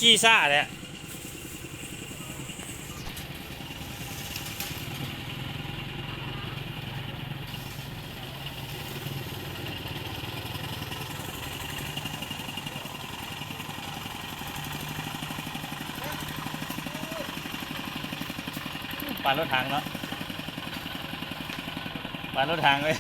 ຂີ່ຊ້າແທ້. ປານລົດຖັງເນາະ ປານລົດຖັງເວີຍ.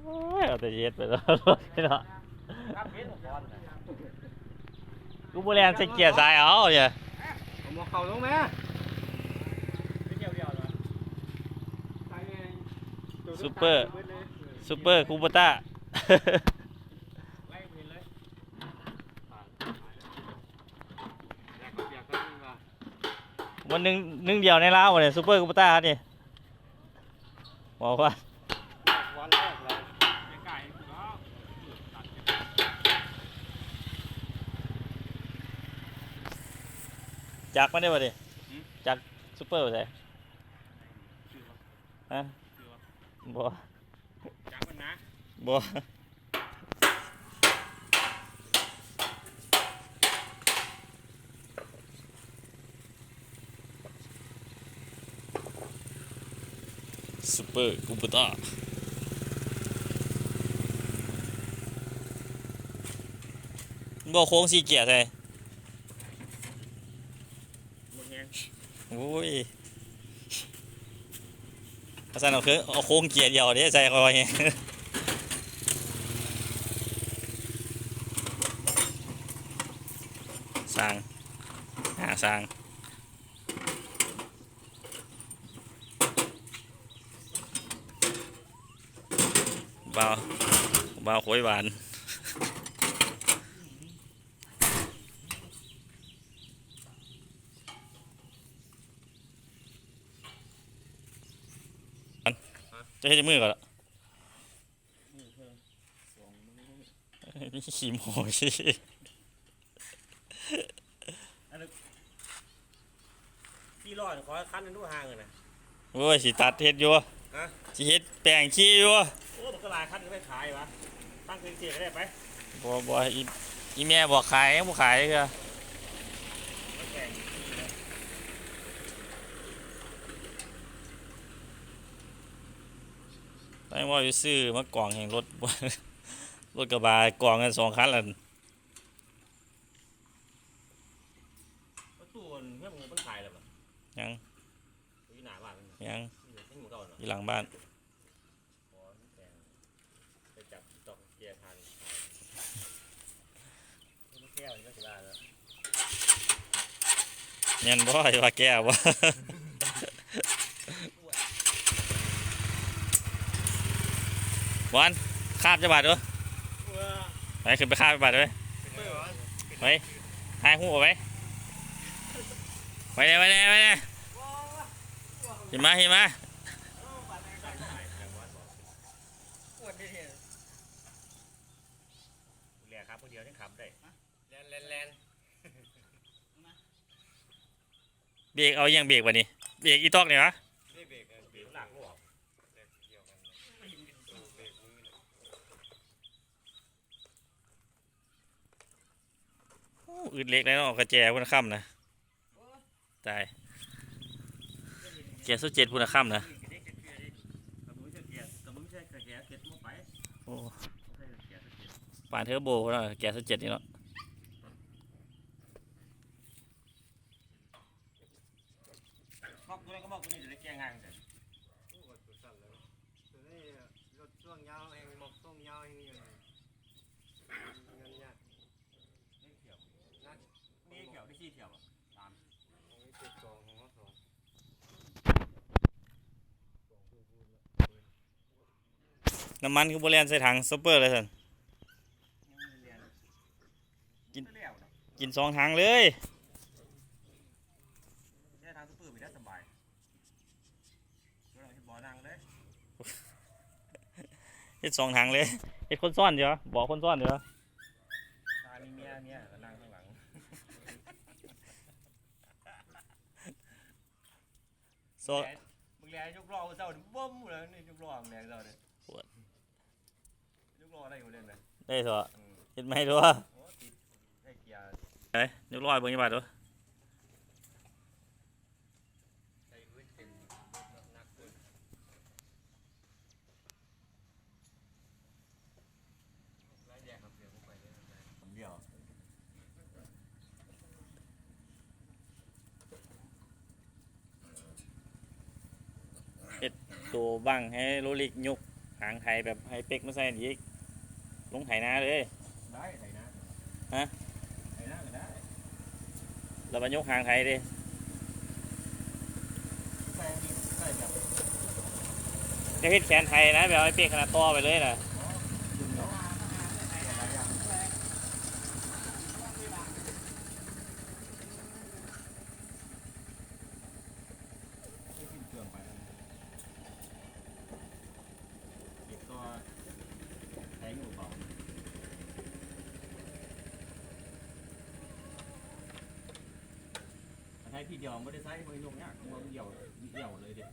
ໂອ້ຍ ເອົາແຕ່ເຮັດໄປເນາະ ເນາະ. ກູບໍ່ແລ່ນໃສ່ເກຍສາຍເອົາເນຍ ເອົາໝໍ້ເຂົ້າລົງແມ້. ຊຸບເປີ ຊຸບເປີຄູໂບຕ້າ ມັນໜຶ່ງ ໜຶ່ງດຽວໃນລາວນີ້ ຊຸບເປີຄູໂບຕ້ານີ້. ເວົ້າວ່າ ຈັກມັນໄດ້ບໍ່ນີ້? ຫືມ? ຈັກຊຸບເປີໃສ? ຮະ? ບໍ່. ຈັກມັນນະ? ບໍ່. ຊຸບເປີຄູໂບຕ້າ ບໍ່ໂຄ້ງສີ່ເກຍໃສ່. ໂອ້ຍ ວ່າຊັ້ນເອົາຄື ເອົາໂຄ້ງເກຍດຽວເດ້ໃສ່ຄ່ອຍ. ຊ່າງ ຫາຊ່າງ ບ່າວ ບ່າວໂຄຍຫວານ. ເຈົ້າເຮັດຈັກມື້ກ່ອນລະ? ຂີ້ໂມ້. ສີ່ລ້ອນ ຂໍຄັນໜຶ່ງດູຫ່າງນະ. ໂອ້ຍ ຊິຕັດເຮັດຢູ່. ຮະ? ຊິເຮັດແປງຂີ່ຢູ່. ໂອ້ ບັກຫຼາຍຄັນໄປຂາຍວະ ຕັ້ງເສຍກໍໄດ້ໄປ. ບໍ່ ບໍ່ ອີ ອີແມ່ບອກຂາຍ ຍັງບໍ່ຂາຍເທື່ອ. ແຕ່ງວ່າຢູ່ຊື້ມາກອງແຫ່ງລົດ ລົດກະບະກອງກັນສອງຄັນລະ. ປະຕູເຮືອນມັນຂາຍແລ້ວບໍ່? ຍັງ. ຢູ່ໜ້າບ້ານມັນ ຍັງ ຍັງຢູ່ເກົ່າເນາະ ຢູ່ຫຼັງບ້ານ. ແມ່ນບໍ່? ຊິວ່າແກ້ວບໍ່? ບອນ ຄາບຈັກບາດດູ. ໄປ ຂຶ້ນໄປຄາບຈັກບາດເວີຍ. ໄປ ຖ່າຍຮູບເອົາໄປ. ໄປແດ່ ໄປແດ່ ໄປແດ່. ຂຶ້ນມາ ຂຶ້ນມາ. ແລ່ນຂັບຜູ້ດຽວຍັງຂັບໄດ້. ແລ່ນ ແລ່ນ ແລ່ນ. ເບກ ເອົາອີ່ຫຍັງເບກບາດນີ້? ເບກອີຕອກນີ້ຫວາ? ເບກ ເບກ ເບກ ໂອ້ ອຶດເຫຼັກແລ້ວເນາະ ກະແຈພຸ້ນຄ່ຳນະ. ຕາຍ ແຈຊາວເຈັດພຸ້ນນະຄ່ຳນະ. ໂອ້ ປານເທີໂບພຸ້ນນະ ແຈຊາວເຈັດນີ້ເນາະ. ບອກຕົວໃດກໍບອກຕົວນີ້ ຈະໄດ້ແກ້ງ່າຍ. ໂອ້ ຕົວສັ້ນແລ້ວ ຕົວນີ້ລົດຊ່ວງຍາວແຮງ ບອກຊ່ວງຍາວແຮງຢູ່ ງານຍາກ. ມີຈັກຖ້ຽວ? ມີສີ່ຖ້ຽວ. ນ້ຳມັນຄືບໍ່ແລ່ນໃສ່ຖັງຊັອບເປີເລີຍຊັ້ນ? ກິນ ກິນສອງຖັງເລີຍ. ໃຊ້ທາງຊຸບເປີໄປໄດ້ສະບາຍ. ບໍ່ນັ່ງເລີຍ ເຮັດສອງຖັງເລີຍ. ເຮັດຄົນຊ້ອນຢູ່ຫວາ? ບໍ່ຄົນຊ້ອນຢູ່ຫວາ? ຖ້າມີເມຍ ເມຍກໍນັ່ງຂ້າງຫຼັງ. ໂຊ ແລ່ນ ມຶງແລ່ນຍົກລໍ້ເຊົ້ານີ້ ບຶ້ມແລ້ວນີ້ ຍົກລໍ້ແລ່ນເຈົ້ານີ້ ປວດ. ຍົກລໍ້ໄດ້ຢູ່ເດ້ນະ ໄດ້ເຖາະ. ອືມ ເຮັດໃໝ່ດູ. ໂອ້ ຕິດໄດ້ເກຍ. ເອີຍ ຍົກລໍ້ໃຫ້ເບິ່ງຈັກບາດດູ. ໃສ່ພື້ນເປັນໜັກເກີນ. ເຮັດໂຕບັ້ງໃຫ້ໂລລິກຍົກຫາງໄຖ ແບບໃຫ້ເປັກມາໃສ່ອີກ ລົງໄຖນາເລີຍ. ໄດ້ ໄຖນາ. ຮະ? ໄຖນາກໍໄດ້. ແລ້ວມາຍົກຫາງໄຖເດ້. ໃສ່ ໃສ່ແບບ ຈະເຮັດແຂນໄຖນະ ແບບໃຫ້ເປັກຫັ້ນນະ ຕໍ່ໄປເລີຍນະ. ອໍ ດຶງເນາະ ຫຼາຍຢ່າງ. ເຮັດຂຶ້ນເຄື່ອງໄປນະ. ເຮັດຕໍ່ແທງຢູ່ເບົາ. ອັນໄທທີ່ດຽວບໍ່ໄດ້ໃຊ້ ບໍ່ໄດ້ຍົກຍາກ ເອົາດຽວ ດຽວເລີຍເດ້.